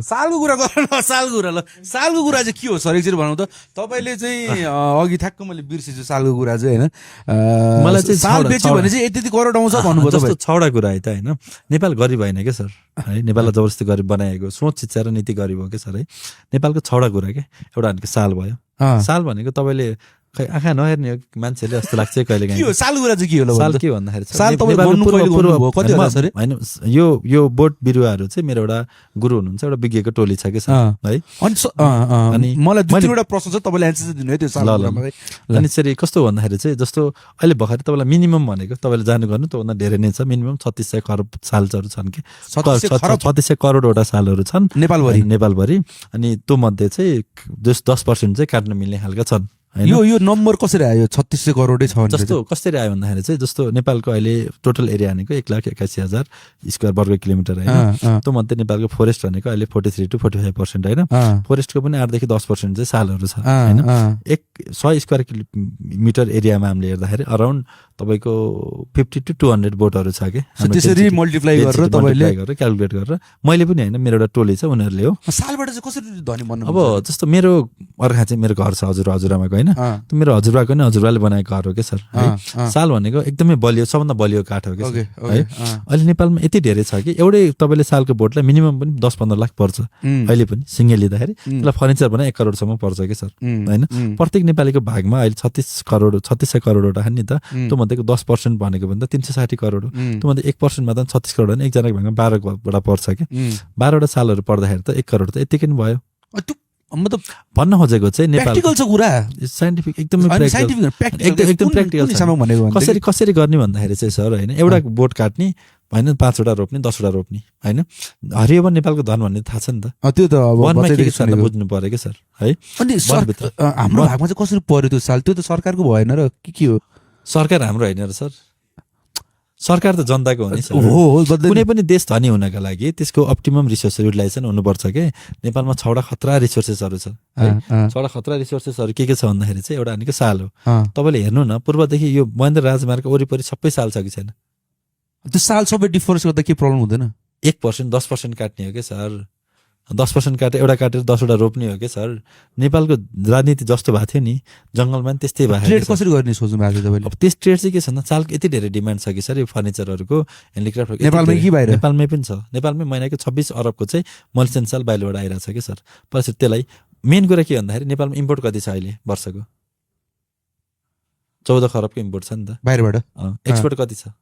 सालको कुरा गर न, सालको कुरा ल। सालको कुरा चाहिँ के हो सर एकचोटि भनौँ त। तपाईँले चाहिँ अघि ठ्याक्क मैले बिर्सेछु सालको कुरा चाहिँ होइन। मलाई चाहिँ साल बेच्यो भने चाहिँ यति करोड आउँछ भन्नुभयो जस्तो छवटा कुरा है त होइन। नेपाल गरिब होइन क्या सर है, नेपाललाई जबरजस्ती गरिब बनाएको सोच शिक्षा र नीति गरिब हो क्या सर है। नेपालको छवटा कुरा के, एउटा भनेको साल भयो। साल भनेको तपाईँले खै आँखा नहेर्ने हो मान्छेले जस्तो लाग्छ कहिले काहीँ। के हो सालको कुरा चाहिँ के हो? साल के भन्दाखेरि साल होइन, यो बोट बिरुवाहरू चाहिँ मेरो एउटा गुरु हुनुहुन्छ, एउटा विज्ञको टोली छ कि सर है। अनि मलाई दुई तीनवटा प्रश्न छ, तपाईँले एन्सर दिनु है त्यो साल। अनि चाहिँ कस्तो भन्दाखेरि चाहिँ जस्तो अहिले भर्खर तपाईँलाई मिनिमम भनेको तपाईँले जानु गर्नु त्योभन्दा धेरै नै छ। मिनिमम 3600 खरब सालहरू छन् कि 3600 करोडवटा सालहरू छन् नेपालभरि। अनि त्यो मध्ये चाहिँ 10% चाहिँ काट्न मिल्ने खालका छन्। यो नम्बर कसरी आयो? 3600 करोडै छ जस्तो कसरी आयो भन्दाखेरि चाहिँ जस्तो नेपालको अहिले टोटल एरिया भनेको 1,81,000 स्क्वायर वर्ग किलोमिटर होइन। त्यो मध्ये नेपालको फोरेस्ट भनेको अहिले 43 to 45% होइन। फोरेस्टको पनि 8 देखि 10% चाहिँ सालहरू छ होइन। 100 स्क्वायर किलोमिटर एरियामा हामीले हेर्दाखेरि अराउन्ड तपाईँको 50 to 200 बोटहरू छ कि। त्यसरी मल्टिप्लाई गरेर तपाईँले क्यालकुलेट गरेर मैले पनि होइन, मेरो एउटा टोली छ, उनीहरूले हो। सालबाट चाहिँ कसरी धनी बन्नु? अब जस्तो मेरो अर्खा चाहिँ मेरो घर छ हजुरआमाको होइन। मेरो हजुरबाको नि हजुरबाले बनाएको घर हो क्या सर है। साल भनेको एकदमै बलियो, सबभन्दा बलियो काठ हो क्या है। अहिले नेपालमा यति धेरै छ कि एउटै तपाईँले सालको बोटलाई मिनिमम पनि 10-15 लाख पर्छ अहिले पनि सिङ्गल लिँदाखेरि। त्यसलाई फर्निचर बनाए 1 करोडसम्म पर्छ कि सर होइन। प्रत्येक नेपालीको भागमा अहिले 3600 करोडवटा नि त। त्यो मध्येको 10% भनेको भन्दा 360 करोड हो। त्यो मध्ये 1% मा त 36 करोड होइन। एकजनाको भागमा 12वटा पर्छ कि। 12वटा सालहरू पर्दाखेरि त 1 करोड त यतिकै नै भयो। मतलब भन्न खोजेको चाहिँ नेपाल प्र्याक्टिकल छ कुरा, साइन्टिफिक एकदमै एकदम प्र्याक्टिकल छ। कसरी गर्ने भन्दाखेरि चाहिँ सर होइन, एउटा बोट काट्ने होइन, 5वटा रोप्ने, 10वटा रोप्ने होइन। हरियो वन नेपालको धन भन्ने थाहा छ नि त। त्यो त वनमा के छ बुझ्नु पर्यो क्या सर है। अनि हाम्रो भागमा चाहिँ कसरी पर्यो त्यो साल? त्यो त सरकारको भएन र के हो? सरकार हाम्रो होइन र सर, सरकार त जनताको हो नि सर। कुनै पनि देश धनी हुनका लागि त्यसको अप्टिमम रिसोर्स युटिलाइजेसन हुनुपर्छ के। नेपालमा 6वटा खतरा रिसोर्सेसहरू छ है। 6वटा खतरा रिसोर्सेसहरू के छ भन्दाखेरि चाहिँ एउटा भनेको साल हो। तपाईँले हेर्नु न, पूर्वदेखि यो महेन्द्र राजमार्ग वरिपरि सबै साल छ कि छैन? त्यो साल सबै डिफरेन्स गर्दा के प्रब्लम हुँदैन? 1% 10% काट्ने हो कि सर। 10% काटेर एउटा काटेर 10वटा रोप्ने हो कि सर। नेपालको राजनीति जस्तो भएको थियो नि जङ्गलमा पनि त्यस्तै भएको। ट्रेड कसरी गर्ने सोच्नु भएको थियो तपाईँले? अब त्यस ट्रेड चाहिँ के छ भन्दा सालको यति धेरै डिमान्ड छ कि सर यो फर्निचरहरूको, ह्यान्डिक्राफ्टहरूको। नेपालमै कि बाहिर? नेपालमै पनि छ। नेपालमै महिनाको 26 अरबको चाहिँ मल्सन साल बाहिरबाट आइरहेको छ कि सर। पछि त्यसलाई मेन कुरा के भन्दाखेरि नेपालमा इम्पोर्ट कति छ अहिले वर्षको? 14 खरबको इम्पोर्ट छ नि त बाहिरबाट। एक्सपोर्ट कति छ?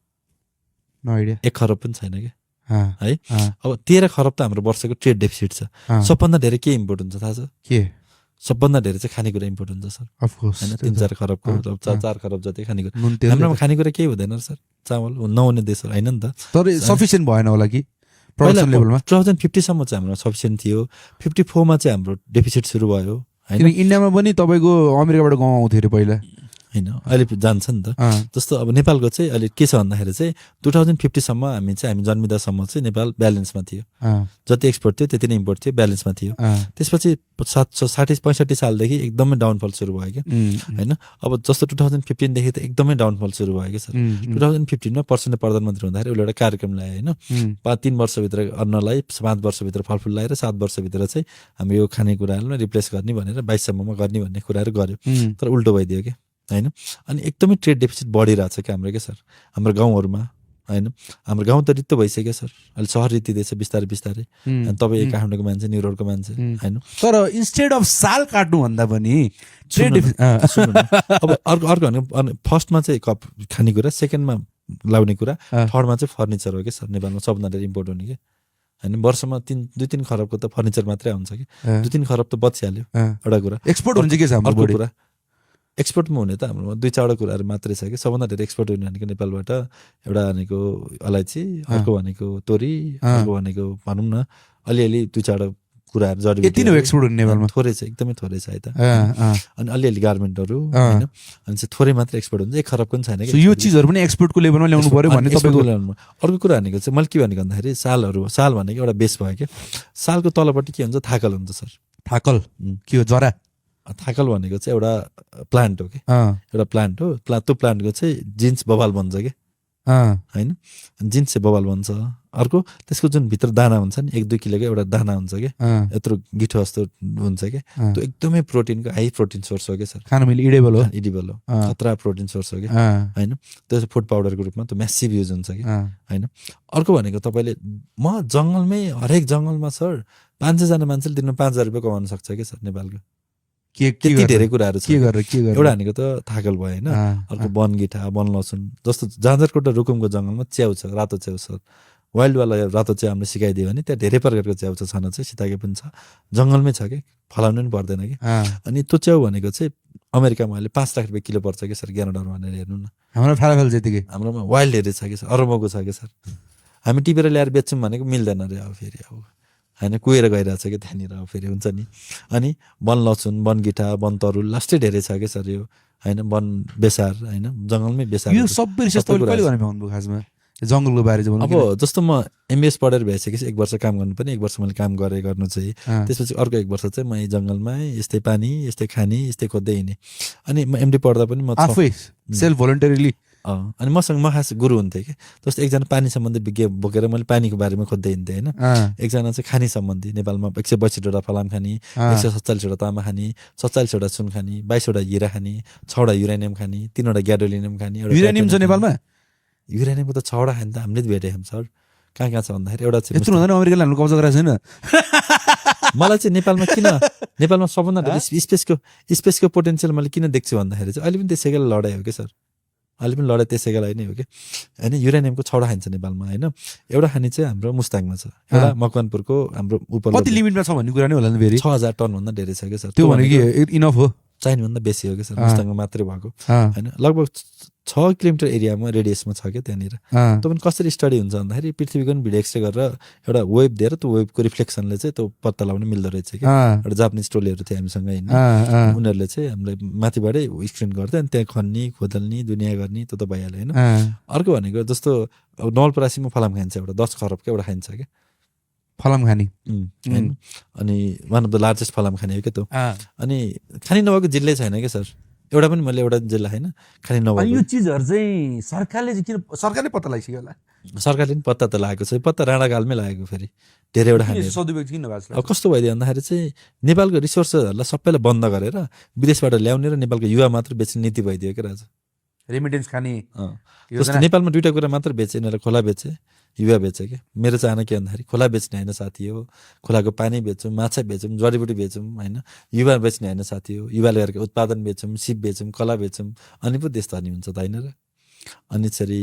No idea. 1 खरब पनि छैन कि है। अब 13 खरब त हाम्रो वर्षको ट्रेड डेफिसिट छ। सबभन्दा धेरै के इम्पोर्ट हुन्छ थाहा छ? के? सबभन्दा धेरै चाहिँ खानेकुरा इम्पोर्ट हुन्छ सर होइन। 3-4 खरबको 4 खरब जति खानेकुरा। हाम्रोमा खानेकुरा केही हुँदैन सर, चामल नहुने देश होइन नि त। तर सफिसियन्ट भएन होला कि प्रोडक्सन लेभलमा? 2050 सम्म चाहिँ हाम्रो सफिसियन्ट थियो। 54 मा चाहिँ हाम्रो डेफिसिट सुरु भयो होइन। इन्डियामा पनि तपाईँको अमेरिकाबाट गहुँ आउँथ्यो अरे पहिला होइन, अहिले जान्छ नि त। जस्तो अब नेपालको चाहिँ अहिले के छ भन्दाखेरि चाहिँ 2050 सम्म हामी जन्मिँदासम्म चाहिँ नेपाल ब्यालेन्समा थियो। जति एक्सपोर्ट थियो त्यति नै इम्पोर्ट थियो, ब्यालेन्समा थियो। त्यसपछि 60-65 सालदेखि एकदमै डाउनफल सुरु भयो कि होइन। अब जस्तो 2015 देखि त एकदमै डाउनफल सुरु भयो कि सर। 2015 मा प्रधानमन्त्री हुँदाखेरि उसले एउटा कार्यक्रम ल्यायो होइन। 3 वर्षभित्र अन्नलाई, 5 वर्षभित्र फलफुल लगाएर 7 वर्षभित्र चाहिँ हामी यो खानेकुराहरूलाई रिप्लेस गर्ने भनेर 22 सम्ममा गर्ने भन्ने कुराहरू गर्यो। तर उल्टो भइदियो कि होइन। अनि एकदमै ट्रेड डेफिसिट बढिरहेछ क्या हाम्रो क्या सर हाम्रो गाउँहरूमा होइन। हाम्रो गाउँ त रित्तो भइसक्यो सर, अहिले सहर रित्तिँदैछ बिस्तारै बिस्तारै। अनि तपाईँ काठमाडौँको मान्छे, न्युरोडको मान्छे होइन। तर इन्स्टेड अफ साल काट्नुभन्दा पनि ट्रेड अब अर्को भने फर्स्टमा चाहिँ खानेकुरा, सेकेन्डमा लाउने कुरा, थर्डमा चाहिँ फर्निचर हो कि सर। नेपालमा सबभन्दा धेरै इम्पोर्ट हुने कि होइन। वर्षमा 2-3 खरबको त फर्निचर मात्रै आउँछ कि। 2-3 खरब त बचिहाल्यो एउटा कुरा। एक्सपोर्ट हुन्छ के छ अर्को कुरा? एक्सपोर्टमा हुने त हाम्रोमा 2-4वटा कुराहरू मात्रै छ कि। सबभन्दा धेरै एक्सपोर्ट हुने भनेको नेपालबाट एउटा भनेको अलैँची, अर्को भनेको तोरी, अर्को भनेको भनौँ न अलिअलि 2-4वटा कुराहरू जडिबुटी। यति नै एक्सपोर्ट हुने नेपालमा? थोरै छ, एकदमै थोरै छ है त। अनि अलिअलि गार्मेन्टहरू होइन। अनि चाहिँ थोरै मात्रै एक्सपोर्ट हुन्छ, 1 खरब पनि छैन कि। यो चिजहरू पनि एक्सपोर्टको लेभलमा ल्याउनु पर्यो भन्ने तपाईँको लेभलमा। अर्को कुरा भनेको चाहिँ मैले के भनेको भन्दाखेरि साल भनेको एउटा बेस भयो क्या। सालको तलपट्टि के हुन्छ? थाकल हुन्छ सर। थाकल के हो? जरा? थाकल भनेको चाहिँ एउटा प्लान्ट हो कि, एउटा प्लान्ट हो। त्यो प्लान्टको चाहिँ जिन्स बबाल बन्छ कि होइन जिन्स चाहिँ बबाल बन्छ अर्को त्यसको जुन भित्र दाना हुन्छ नि 1-2 किलोको एउटा दाना हुन्छ क्या यत्रो गिठो जस्तो हुन्छ क्या त्यो एकदमै प्रोटिनको हाई प्रोटिन सोर्स हो क्या सर खानु मैले इडेबल हो इडिबल हो खतरा प्रोटिन सोर्स हो क्या होइन त्यो फुड पाउडरको रूपमा त्यो म्यासिभ युज हुन्छ कि होइन अर्को भनेको तपाईँले म जङ्गलमै हरेक जङ्गलमा सर 500 जना मान्छेले दिनमा 5,000 रुपियाँ कमाउन सक्छ क्या सर नेपालको त्यति धेरै कुराहरू छ एउटा भनेको त थाकल भयो होइन अर्को बनगिठा वन लसुन जस्तो जाजरकोट र रुकुमको जङ्गलमा च्याउ छ रातो च्याउ छ वाइल्डवाला रातो च्याउ हामीले सिकाइदियो भने त्यहाँ धेरै प्रकारको च्याउ छ छन चाहिँ सिताके पनि छ जङ्गलमै छ कि फलाउनु पनि पर्दैन कि अनि त्यो च्याउ भनेको चाहिँ अमेरिकामा अहिले 5 लाख रुपियाँ किलो पर्छ कि सर $11 भनेर हेर्नु न हाम्रो फालाफाल जतिकै हाम्रोमा वाइल्ड हेरे छ कि सर अरबको छ कि सर हामी टिपेर ल्याएर बेच्छौँ भनेको मिल्दैन अरे अब फेरि अब होइन कुहेर गइरहेछ कि त्यहाँनिर अब फेरि हुन्छ नि अनि वन लसुन बनगिठा वन तरुल लास्टै धेरै छ कि सर यो होइन वन बेसार होइन जङ्गलमै बेसार यो सबै रिसर्च तपाईँले कहिले गर्ने भन्नुभयो खासमा जङ्गलको बारे चाहिँ अब जस्तो म MBS पढेर भइसकेपछि 1 वर्ष काम गर्नु पनि 1 वर्ष मैले काम गर्नु चाहिँ त्यसपछि अर्को 1 वर्ष चाहिँ म यही जङ्गलमा यस्तै पानी यस्तै खाने यस्तै खोज्दै हिँडेँ अनि म MD पढ्दा पनि म आफै सेल्फ भोलन्टरीली अनि मसँग खास गुरु हुन्थ्यो कि जस्तो एकजना पानी सम्बन्धी विज्ञ बोकेर मैले पानीको बारेमा खोज्दै हिँड्थेँ होइन एकजना चाहिँ खानी सम्बन्धी नेपालमा 162वटा फलाम खाने 147वटा तामा खाने 47वटा सुन खाने 22वटा हिरा खाने 6वटा युरेनियम खाने 3वटा ग्याडोलिनियम खाने युरेनियम छ नेपालमा युरेनियमको त 6वटा खाने त हामीले भेटेँ सर कहाँ छ भन्दाखेरि एउटा चाहिँ यत्रो हुँदैन अमेरिकाले हाम्रो कब्जा गरेको छैन मलाई चाहिँ नेपालमा सबभन्दा स्पेसको पोटेन्सियल मैले किन देख्छु भन्दाखेरि चाहिँ अहिले पनि त्यसैका लडाइ हो कि सर अहिले पनि लडाइ त्यसैका लागि नै हो कि होइन युरेनियमको 6वटा खान्छ नेपालमा होइन एउटा खानी चाहिँ हाम्रो मुस्ताङमा छ एउटा मकवानपुरको हाम्रो उपलब्ध कति लिमिटमा छ भन्ने कुरा नै होला नि फेरि 6,000 टन भन्दा धेरै छ कि सर त्यो भनेको इनफ हो चाहिने भन्दा बेसी हो कि सर मुस्ताङमा मात्रै भएको होइन लगभग 6 किलोमिटर एरियामा रेडियसमा छ क्या त्यहाँनिर त्यो पनि कसरी स्टडी हुन्छ भन्दाखेरि पृथ्वीको पनि भिडियो एक्सरे गरेर एउटा वेब दिएर त्यो वेबको रिफ्लेक्सनले चाहिँ त्यो पत्ता लगाउन मिल्दो रहेछ कि एउटा जापानिज टोलीहरू थियो हामीसँग होइन उनीहरूले चाहिँ हामीलाई माथिबाटै स्क्रिन गर्थ्यो अनि त्यहाँ खन्ने खोदल्ने दुनियाँ गर्ने त्यो त भइहाल्यो होइन अर्को भनेको जस्तो नवलपरासीमा फलाम खान्छ एउटा 10 खरबको एउटा खान्छ क्या फलाम खानी अनि वान अफ द लार्जेस्ट फलाम खाने हो क्या त्यो अनि खानी नभएको जिल्लै छैन क्या सर एउटा पनि मैले एउटा जिल्ला होइन खाली नभएको यो चिजहरू चाहिँ सरकारले पत्ता लगाइसक्यो होला सरकारले पनि पत्ता त लागेको छ पत्ता राणाकालमै लागेको फेरि धेरैवटा खाने अब कस्तो भइदियो भन्दाखेरि चाहिँ नेपालको रिसोर्सहरूलाई सबैलाई बन्द गरेर विदेशबाट ल्याउने र नेपालको युवा मात्र बेच्ने नीति भइदियो क्या राजा रेमिटेन्स खाने जस्तो नेपालमा 2टा कुरा मात्र बेचे यिनीहरूलाई खोला बेचे युवा बेचे क्या मेरो चाहना के भन्दाखेरि खोला बेच्ने होइन साथी हो खोलाको पानी बेचौँ माछा बेचौँ जडीबुटी बेचौँ होइन युवा बेच्ने होइन साथी हो युवाले गरेको उत्पादन बेचौँ सिप बेचौँ कला बेचौँ अनि पो देश धनी हुन्छ त होइन र अनि त्यसरी